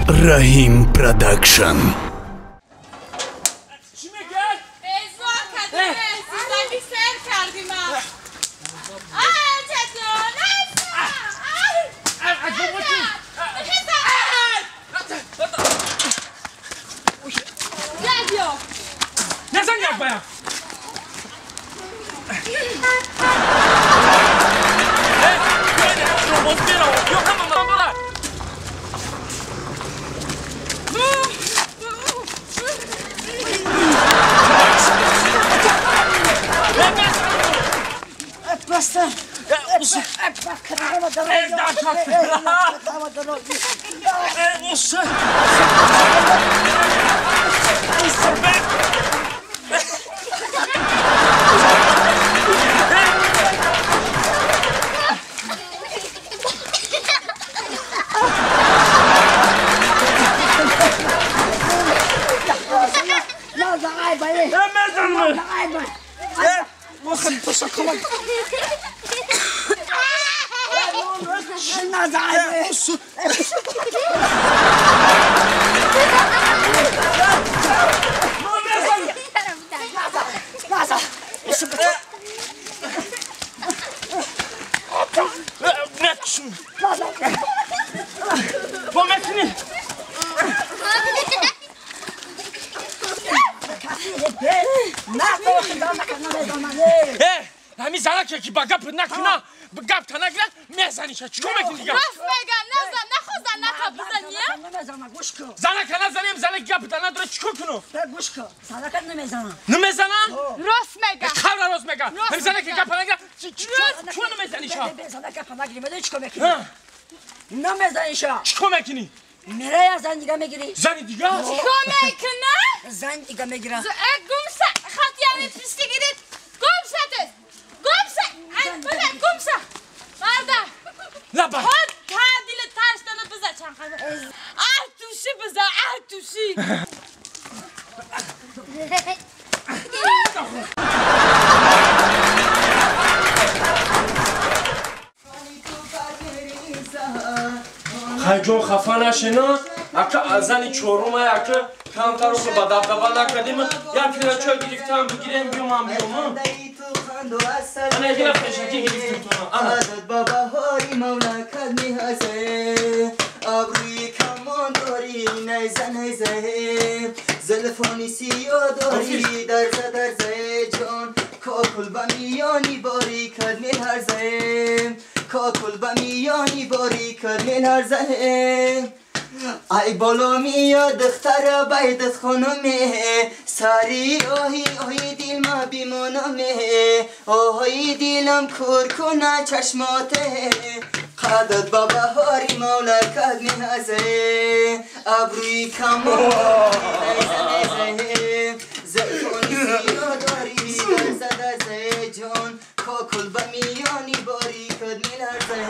Раҳим Продакшн. Чӣ мегӯяд? Безор кардӣ, зиндагӣ сер кардӣ ман. Ай, чатон, ай, Назан як бая. چیکار میکنی دیگه؟ راست میگم نزن نخوا زنکا بزنی؟ نمیزنم گوش کن. زنکا نزنیم زنک گپ نداره چیکار کنم؟ گوش کن زنکا نمیزنم. نمیزنم؟ راست میگم. خبر راست میگم. هم زنک گپ نگیره چون نمیزنی شا؟ زنک گپ نگیری میدونی چیکار میکنی؟ نمیزنی شا. چیکار میکنی؟ میره از زن دیگه میگیری. زن دیگه؟ چیکار میکنه؟ زن دیگه میگیره. گم خط یعنی پشتی گیرید. گم شده. گم شد. گم شد. مرده. لبا. خود تعدیل ترشتنو بزن چند خبر. اه توشی بزن اه توشی. خیلی جون خفه نشینا. اگه زنی چهارم اگه کمتر رو با دبدبه نکردیم یا پیرا چای گرفتم بگیریم بیوم بیوم. انا یه فشکی گرفتم تو انا بابا هاری مولا کد میهزه ابروی کمان داری نیزه نیزه زلفانی سیاه داری درزه درزه جان کاکل به میانی باری کد میهرزه کاکل به میانی باری کد میهرزه ای بالا میاد دختر بیدت خانمه سری آهی آهی دل ما بیمانمه آهی دلم کور کنه چشماته قدت بابا هاری مولا کد میهزه ابروی کمان نیزه نیزه زلفانی سیاه داری درزه درزه جان کاکل به میانی باری کد میلرزه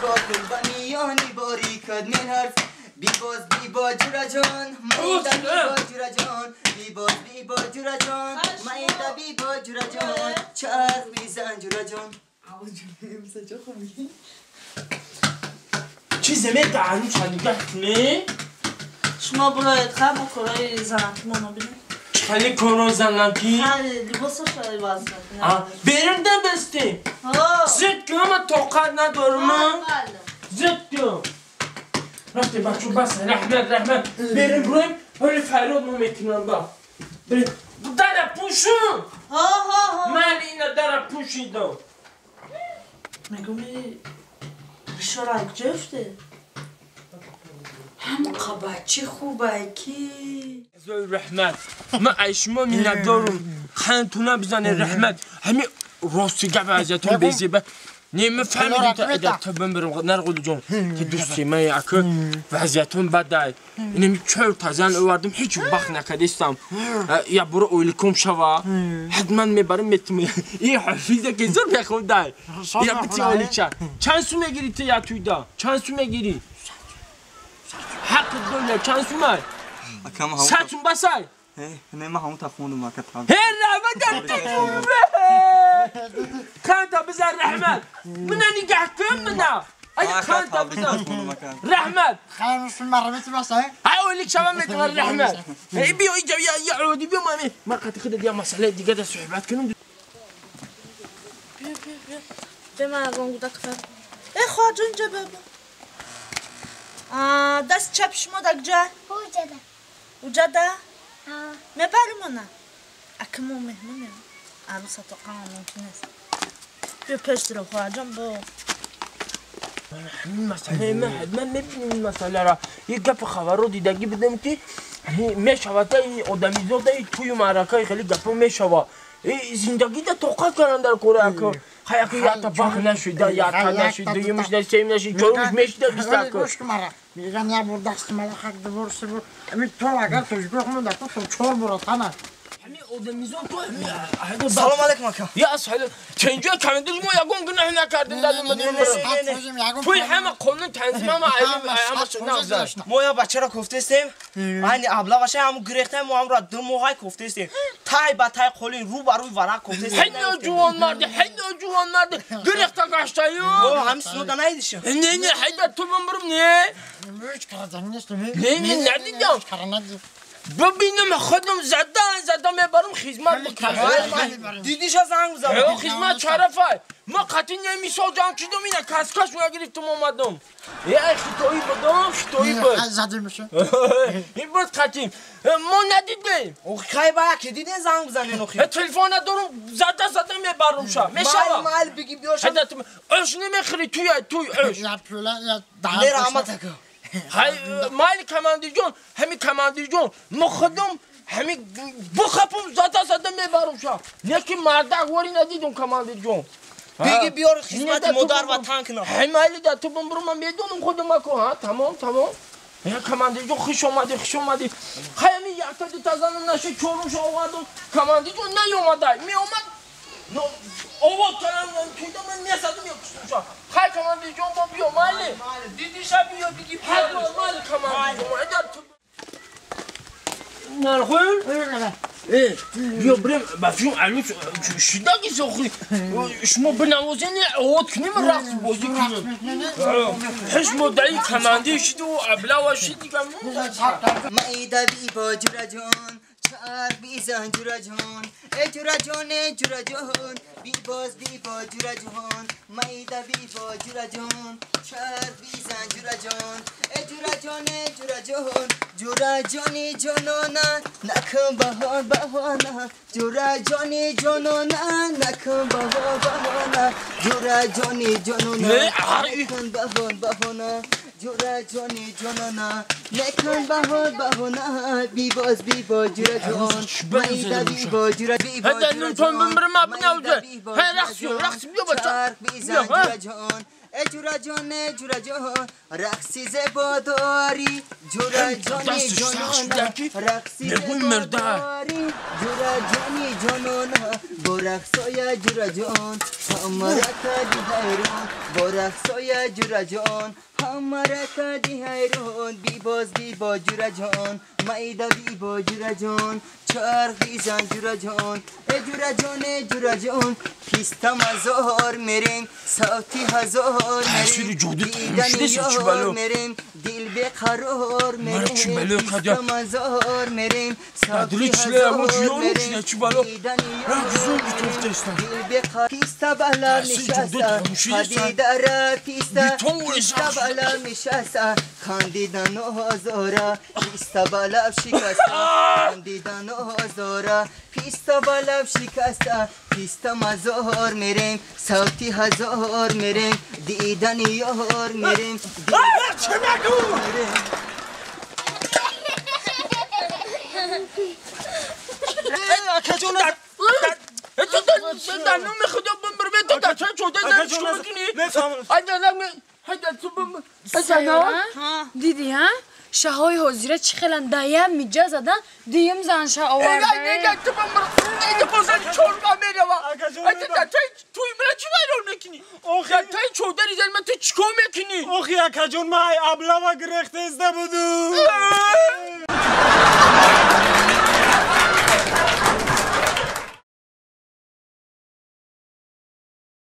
کاکل به میانی باری کد میلرزه بی باز بی با جورا جان مونده بی با جورا جان بی باز بی با جورا جان مونده بی با جورا جان چرخ میزن جورا جان. چیزی می دهنو چند نگه کنی؟ شما برایت خب با کارای زنکی ما بینید. خیلی کارای زنکی؟ خیلی لباسش خیلی باز کنی. بریم ده بستیم. زد که من طاقت ندارم. زد که. رفتی بچه بس رحمت رحمت بریم بریم ولی فریاد ما میکنم با بریم در پوشون. ها ها ها. من اینا در پوشیدم. میگم بیشتر گرفته. هم قباچی خوبه کی؟ رحمت من ایشما می ندارم خانتونا بزنه رحمت همین راستی گپ ازتون بزیبه نه فهمیدم تا اگر تا بمبرم نرقل جان که دوستی من اکه وضعیتون بده اینم چهار تا زن آوردم هیچ وقت نکردستم یا برو اولیکم شوا حتما میبرم میتم این حفیظه که زور بخوام ده یا بتی اولیچا چند سو میگیری تو یا توی دا چند سو میگیری حق دنیا چند سو می ساتون بسای نه ما همون تا خوندم وقت تا هر رحمت خانتا بزن رحمت من نگاه کن منا خان تبزن رحمت خیر مرمت بس هاي لك شباب متر رحمت بيو اجا يا عودي بيو مامي ما قد خدت يا مسألة دي قد صحبات كنم بيو بيو بيو بما گونگودا کفر ای خواجه اینجا بابا دست چپ شما دکجا اوجدا اوجدا مبرمونه اکمو مهمونه عروسه تو قام ممکن است بیا پشت رو خواجه با مسئله ما حد ما مبنی مسئله را یک گپ خبر رو دیدگی بدم که میشود ای آدمیزاد ای توی معرکه خیلی گپ میشود زندگی ده طاقت کردن در کره خیلی که یا تا باخ نشده یا تا نشده یمش نشده نشده چهارمش میشده بیست تا گوش مرا میگم یه بار دست مال حق دورس بود همین تو اگر تو گوش مونده تو چهار بار تنه همین آدمیزاد تو سلام علیکم آقا یا اصحاب چنجا کمندر ما یگون گناه نکردیم دادم مدیم توی همه قانون تنظیم همه همه ما یا بچه را کوفتستیم این ابلا باشه همون گرفته ما هم را دو ماه کوفتستیم تای با تای قولین رو بر روی ورق کوفتستیم هی جوان مرد هی جوان مرد گرفته گشتایو هم سنو دنایدش نه نه هی تو بمرم نه نه نه ندیدم ببینم خودم زدم میبرم خدمت بکنم دیدیش زنگ بزنم خدمت شرفه ما قطعی نمیسازم چیدم اینه کسکش نگرفتم اومدم یه خطایی بدم خطایی بود زدی میشه این بود قطعی ما ندیدیم خیلی باید که دیدین زنگ بزنین اخی تلفن ندارم زده میبرم شا میشه مال بگی بیاشم اش نمیخری توی اش نه رحمت اکا های مال کماندیر جون همین کماندیر جون ما خودم همین بخپم زده میبرم شا نه که مردک وری ندیدم کماندیر جون بگی بیار خدمت مادر و تانک نه همین مالی در تو بمبرم من میدونم خودم اکو ها تمام یا کماندیر جون خوش اومدی خیلی یک تا دو تا زنم نشه چهارم شو آوردم کماندیر جون نیومده میومد آورد کردم توی من میزدم یا کشتم شا خیلی کماندیر جون با بیا مالی دیدی شب بیا بگی بیا مالی کماندیر جون ادار تو نرخون بیا بریم بفیوم عروس شدگی ساختی شما بنوازین عود کنیم رقص بازی کنیم هش مدعی کماندیر شد و ابلا و شد دیگه مایده بی با جورا جان چار بی زن جورا جان ای جورا جان ای جورا جان بی باز بی با جورا جان مایده بی با جورا جان چار بی زن جورا جان ای جورا جان ای جورا جان جورا جانی جانانا نکن بهار بهانا جورا جانی جانانا نکن بهار بهانا جورا جانی جانانا نکن بهار بهانا جورا جانی جانانا نکن بهار بهانا بی باز بی با جورا جان مایده بی با جورا بی با هدا نون بمرم ابنا هی رقص بیا بچه بی زن جورا جان ای جورا جان ای جورا جان رقصی زیبا داری جورا جانی جانانا رقصی زیبا داری جورا جانی جانانا با رقصای جورا جان همه را کردی حیران با رقصای جورا جان همه را کردی حیران بی باز بی با جورا جان مایده بی با جورا جان چرخ بیزن جورا جان ای جورا جان ای جورا جان پیستا مزار میریم صوتی هزار میریم دیدن یار میریم دل به قرار میریم پیستا مزار میریم صوتی هزار میریم دیدن یار دل به قرار پیستا بالا نشسته پدیدار پیستا پیستا بالا نشسته خندیدن هزارا پیستا بالا شکسته خندیدن هزارا پیستا بالا شکسته پیستا مزار میریم صوتی هزار میریم دیدن یار میریم چه مگو تو در نوم خدا بمبر تو در چه چوده زن چی میکنی؟ دیدی ها؟ شاهای حاضره چی خیلن دایم میجا زدن دیم زن شا آورده ای تو بمبر ای تو بزن چوربا میروا ای تو توی من چی وایرون میکنی؟ تای چوده ریزن من تو چیکار میکنی؟ آخی اکا جون من ابلا و گرخته ازده بودم.